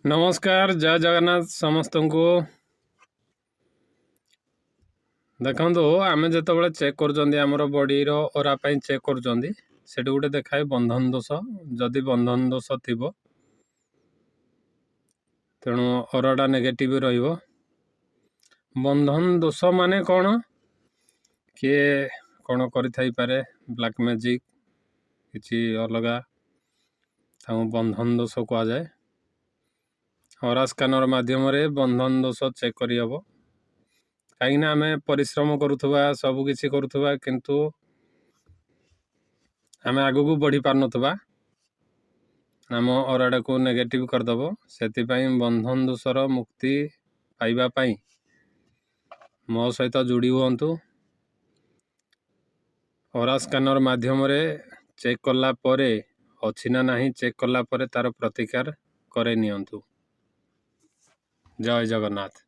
ନମସ୍କାର, ଜୟ ଜଗନ୍ନାଥ ସମସ୍ତଙ୍କୁ। ଦେଖନ୍ତୁ, ଆମେ ଯେତେବେଳେ ଚେକ୍ କରୁଛନ୍ତି, ଆମର ବଡ଼ିର ଅରା ପାଇଁ ଚେକ୍ କରୁଛନ୍ତି, ସେଠି ଗୋଟେ ଦେଖାଏ ବନ୍ଧନ ଦୋଷ। ଯଦି ବନ୍ଧନ ଦୋଷ ଥିବ, ତେଣୁ ଅରାଟା ନେଗେଟିଭ୍ ରହିବ। ବନ୍ଧନ ଦୋଷ ମାନେ କ'ଣ? କିଏ କ'ଣ କରିଥାଇପାରେ, ବ୍ଲାକ୍ ମ୍ୟାଜିକ୍ କିଛି ଅଲଗା, ତାକୁ ବନ୍ଧନ ଦୋଷ କୁହାଯାଏ। ଅରା ସ୍କାନର ମାଧ୍ୟମରେ ବନ୍ଧନ ଦୋଷ ଚେକ୍ କରିହେବ, କାହିଁକିନା ଆମେ ପରିଶ୍ରମ କରୁଥିବା, ସବୁ କିଛି କରୁଥିବା, କିନ୍ତୁ ଆମେ ଆଗକୁ ବଢ଼ି ପାରୁନଥିବା, ଆମ ଅରାଟାକୁ ନେଗେଟିଭ୍ କରିଦେବ। ସେଥିପାଇଁ ବନ୍ଧନ ଦୋଷର ମୁକ୍ତି ପାଇବା ପାଇଁ ମୋ ସହିତ ଯୋଡ଼ି ହୁଅନ୍ତୁ। ଅରା ସ୍କାନର ମାଧ୍ୟମରେ ଚେକ୍ କଲା ପରେ, ଅଛି ନା ନାହିଁ ଚେକ୍ କଲା ପରେ ତାର ପ୍ରତିକାର କରେଇ ନିଅନ୍ତୁ। ଜୟ ଜଗନ୍ନାଥ।